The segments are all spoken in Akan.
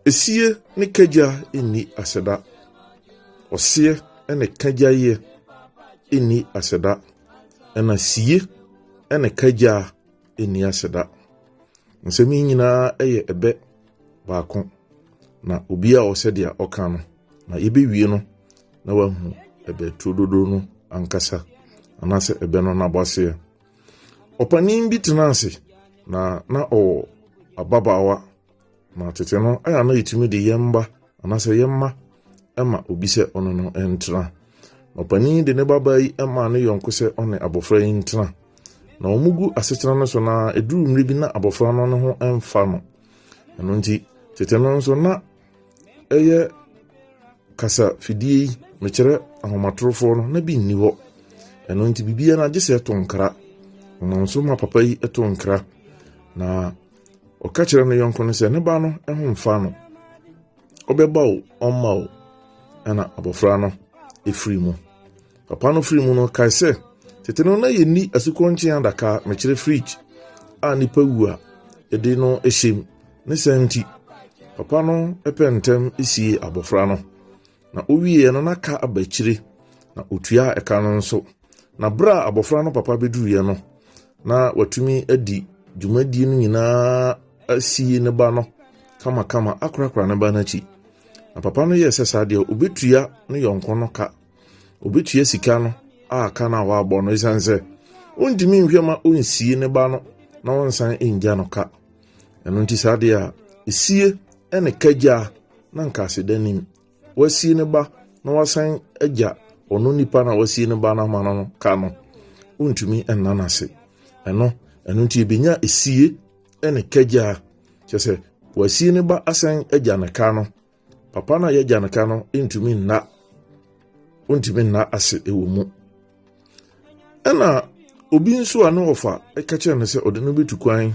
Esie ne kagya nni aseda. Ɔseɛ ne kagyaeɛ nni aseda. Ɛna sie ne kagya nni aseda. Nsɛm yi nyinaa yɛ ɛbɛ baako, na obiara wɔ sɛdeɛ ɔka no, na yɛbɛwie no na wahu ɛbɛ turododo no ankasa anaasɛ ɛbɛ no n'abɔaseɛ. Ɔpanin bi tena ase na na ɔwɔ ababaawa Na tete no, ɛyɛ a na yɛtumi de yɛn mma anaasɛ yɛn mma ma obi sɛ ɔne no ntena. Na ɔpanin de ne babaa yi maa ne yɔnko sɛ ɔne abɔfra yi ntena. Na wɔn gu asetena no so na ɛduru mmerɛ bi na abɔfra no ne ho mfa no. Ɛno nti, tete no nso na ɛyɛ kasa fidie yi, mekyerɛ ahomatorofoɔ no, na bi nni hɔ. Ɛno nti biribiara no agye sɛ ɛto nkra. Ɔno nso ma papa yi to nkra. Na Ɔka kyerɛ ne yɔnko no sɛ ne ba no ho mfa no. Ɔbɛba o, ɔmma o, ɛna abɔfra no firi mu. Papa no firi mu no, kae sɛ tete no na yɛnni asukɔnkyen adaka, mekyerɛ fridge, a nipa wu a yɛde no hyɛ mu. Ne saa nti, papa no pɛ ntɛm sie abɔfra no. Na owieɛ no na ka aba akyire, na ɔtuaa ɛka no nso. Na berɛ a abɔfra no papa bɛduruiɛ no, na watumi adi dwumadie no nyinaa asie ne ba no kamakama akorakora ne ba no akyi. Na papa no yɛɛ sɛ saa deɛ ɔbɛtua ne yɔnko no ka, ɔbɛtua sika no a ka no a wabɔ no, ɛsiane sɛ ɔntumi nhwɛ ma ɔnsie ne ba no na ɔnsan ngya no ka. Ɛno nti saa deɛ a ɛsie ne kagya na nka aseda nim. Wasie ne ba na wasan agya ɔno nipa no a wasie ne ba no ama no ka no, wontumi nna no ase. Ɛno, ɛno nti ebenya esie ne kagya, kyerɛ sɛ wasie ne ba asan agya ne ka no, papa no a yɛagya ne ka no ntumi nna, wontumi nna ase wɔ mu. Ɛna obi nso a ne wɔfa ka kyerɛ no sɛ ɔde no bɛtu kwan.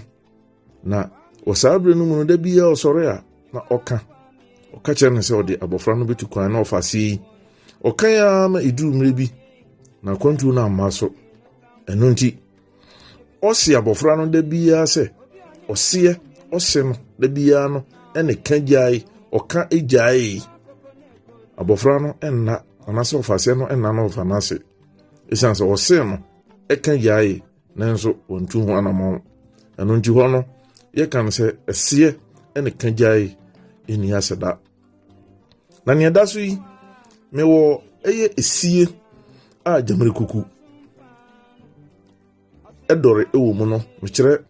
Na wɔ saa bere no mu no, da biara ɔsɔre a, na ɔka. Ɔka kyerɛ no sɛ ɔde abɔfra no bɛtu kwan na ɔfa aseɛ yi. Ɔkan ara ma ɛduru mmerɛ bi, na akwantuo no amma so. Ɛno nti, ɔse abɔfra no da biara sɛ, ɔseɛ, ɔse no da biara no ɛne ka gyae, ɔka gyae. Abɔfra no nna, anaasɛ ɔfa aseɛ no nna na ɔfa no ase. Ɛsiane sɛ ɔse no ɛka gyae. nanso wɔntu ho anammɔn. Ɛno nti hɔ no, yɛka no sɛ ɛseɛ ne ka gyae ɛnni ase da. Na nea ɛda so yi, mewɔ ɛyɛ esie a gyamirikuku ɛdɔre ɛwɔ mu no, mekyerɛ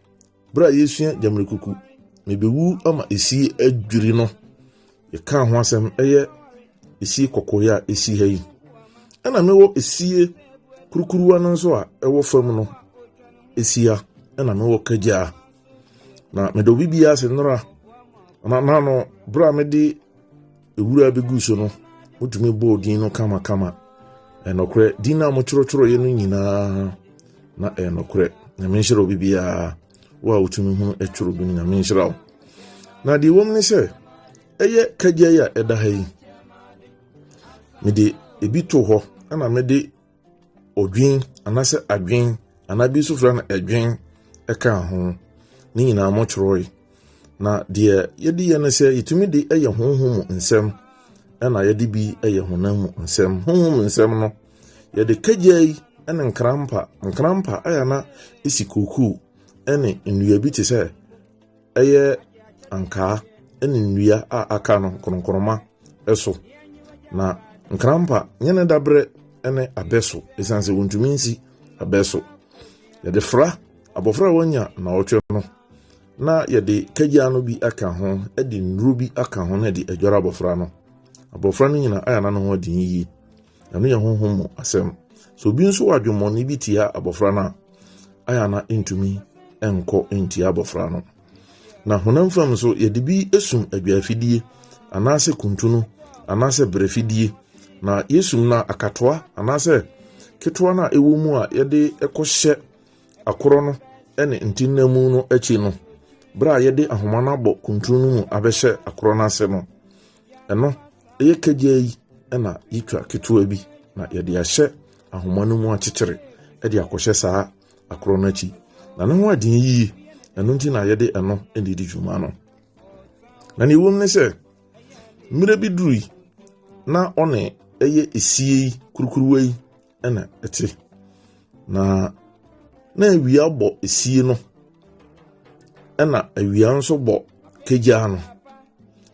Berɛ a yɛresua gyamirikuku, mebɛwu ama esie adwiri no, yɛkaa ho asɛm ɛyɛ esie kɔkɔeɛ a ɛsi ha yi. Ɛna mewɔ esie kurukuruwa no nso a ɛwɔ fam no ɛsi ha, ɛna mewɔ kagyaa. Na mede obi biara ase nnora, na no berɛ a mede Ewura bɛguu so no, motumi bɔɔ din no kamakama. Ɛyɛ nokorɛ, din no a mokyerɛkyerɛeɛ no nyinaa, na ɛyɛ nokorɛ. Nyame nhyira obi biara. Wo a wotumi hunu twerɛ bi no, Nyame nhyira wo. Na deɛ ɛwom ne sɛ, ɛyɛ kagya yi a ɛda ha yi, mede ebi to hɔ, ɛna mede odwen anaasɛ adwen anaa bi nso frɛ no ɛdwen ɛka ho. Ne nyinaa motwerɛe. Na deɛ yɛde yɛ no sɛ yɛtumi de yɛ honhom mu nsɛm ɛna yɛde bi yɛ honam mu nsɛm. Honhom mu nsɛm no, yɛde kagya yi ne nkrampa. Nkrampa ayɛ na ɛsi kookoo ne nnua bi te sɛ ɛyɛ ankaa ne nnua a aka no nkoronkoroma so. Na nkrampa nyɛ ne dabrɛ ne abɛ so ɛsiane sɛ wɔntumi nsi abɛ so. Yɛde fra abɔfra a wanya nnawɔtwe no na yɛde kagya no bi aka ho de nnuro bi aka ho na yɛde adware abɔfra no. Abɔfra no nyina ayɛ na ne ho aden yie. Ɛno yɛ honhom mu asɛm. Sɛ obi nso wɔ adwemmɔne bi tia abɔfra no a, ayɛ na ntumi nkɔ ntia abɔfra no. Na honam fam nso, yɛde bi sum adwaafidie anaasɛ kuntunu anaasɛ brɛfidie. Na yɛsum no akatoa anaasɛ ketewa no a ɛwɔ mu a yɛde kɔhyɛ akorɔ no ne ntennamu no akyi no, berɛ a yɛde ahoma no abɔ kuntunu no mu abɛhyɛ akorɔ no ase no, ɛno ɛyɛ kagya yi na yɛtwa ketewa bi na yɛde ahyɛ ahoma no mu akyekyere de akɔhyɛ saa akorɔ no akyi. Na ne ho aden yie, ɛno nti na yɛde ɛno de di dwuma no. Na nea ɛwom ne sɛ, Mmerɛ bi durui na ɔne ɛyɛ esie yi kurukuruwa yi na ɛte. Na na awia bɔ esie no, ɛna awia nso bɔ kegyaa no.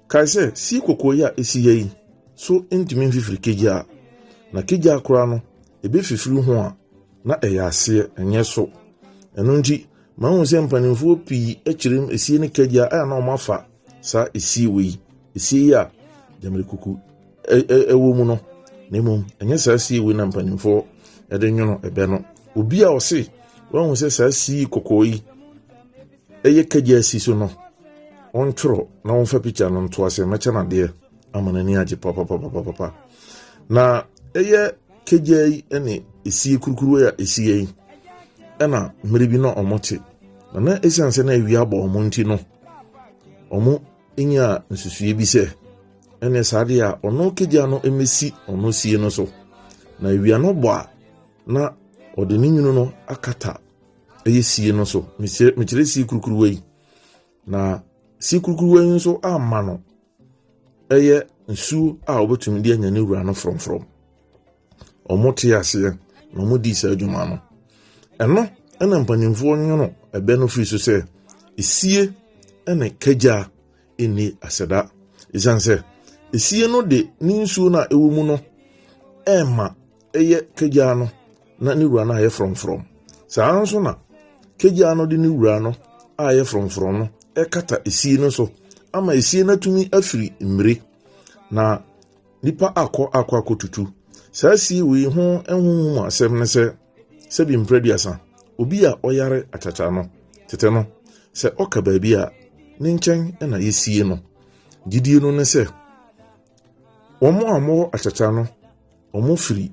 Kae sɛ sie kɔkɔɔ yi a esi ha yi so ntumi mfifiri kegyaa, na kegyaa koraa no ebefifiri ho a na ɛyɛ aseɛ ɛnyɛ so. Ɛno nti mahu sɛ mpanimfoɔ pii kyerɛ esie ne kegyaa a na wɔafa saa esie wei, esie yi a gyamirikuku ɛwɔ mu no, na mmom ɛnyɛ saa sie wei na mpanimfoɔ de nwono ɛbɛ no. Obi a ɔse wahu sɛ saa sie kɔkɔɔ yi ɛyɛ kagya si so no, ɔntwerɛ na ɔmfa pikya no nto ase, mɛkyɛ no adeɛ ama n'ani agye papapapapapa. Na ɛyɛ kagya yi ne esie kurukuruwa a esie yi ɛna mmere bi na ɔmo te, na na esiane sɛ na awia abɔ ɔmo nti no, ɔmo nyaa nsusuiɛ bi sɛ ɛne saa deɛ a ɔno kagya no mmɛsi ɔno sie no so, na awia no bɔ a na ɔde ne nwunu no akata ɛyɛ sie no so. Mekyerɛ sie kurukuruwa yi, na sie kurukuruwa yi nso ama no ɛyɛ nsuo a wɔbɛtumi de anya ne wura no frɔmfrɔm. Wɔn te aseɛ na wɔn di saa adwuma no. Ɛno ɛna mpanimfoɔ nwono ɛbɛ no firi so sɛ esie ɛne kagya nni asɛda, ɛsiane sɛ esie no de ne nsuo no a ɛwɔ mu no ɛɛma ɛyɛ kagya no na ne wura no ayɛ frɔmfrɔm. Saa nso na kagya no de ne wura no a ɛyɛ frɔmfrɔm no ɛkata esie no so ama esie no atumi afiri mmire na nipa akɔ akɔtutu. Saa sie wei ho honhom asɛm ne sɛ, sɛbi mprɛduasa, obi a ɔyare akyakya no tete no, sɛ ɔka baabi a ne nkyɛn na yɛsie no. Gyidie no ne sɛ wɔn a wɔwɔ akyakya no, wɔn firi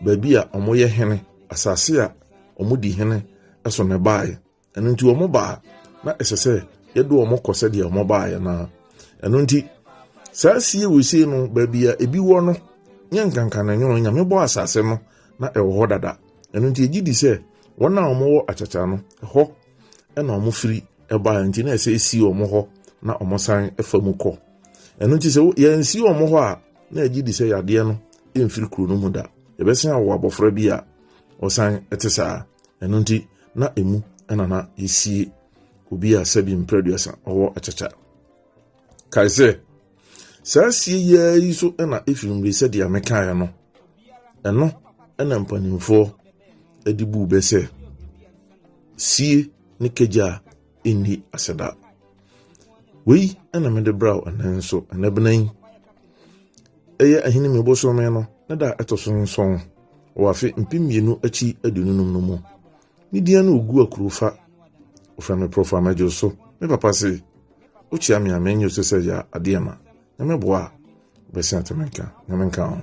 baabi a wɔyɛ hene, asase a wɔdi hene so na ɛbaeɛ. Ɛno nti wɔn baa na ɛsɛ sɛ yɛde wɔn kɔ sɛdeɛ wɔn baeɛ naa. Ɛno nti saa sie wɔ sie no, baabi a ebi wɔ no nyɛ nkankananwono. Nyame bɔ asase no na ɛwɔ hɔ dada. Ɛno nti egyi di sɛ wɔn a wɔwɔ akyakya no, ɛhɔ ɛna wɔn firi ɛbaeɛ, nti na ɛsɛ esi wɔn hɔ na wɔn san fa mu kɔ. Ɛno nti sɛ yɛnsi wɔn hɔ a, na egyi di sɛ yadeɛ no mfiri kuro no mu da. Yɛbɛsan awɔ abɔfra bi a ɔsan ɛte saa. Ɛno nti na emu ɛna na yɛsie obi a sɛbi mprɛduasa ɔwɔ akyakya. Kae sɛ saa sie yi yi so ɛna efiri mmiri sɛdeɛ mekaeɛ no, ɛno ɛna mpanimfoɔ de buu bɛ sɛ sie ne kagya nni asɛda. Wei ɛna mede bra wo ɛnɛ nso. Ɛnɛ bena yi ɛyɛ Ahinime bosome no ne da ɛtɔ so 7 wɔ afe 2025 no mu. Ne din no Ogu Akurofa, wɔfrɛ me Prɔfo Amagye so. Me papa se wokyia me a menyɛ so sɛ yɛ adeɛ ma Nyame boa a wobɛsen atɛmɛ nka. Nyame nka ho.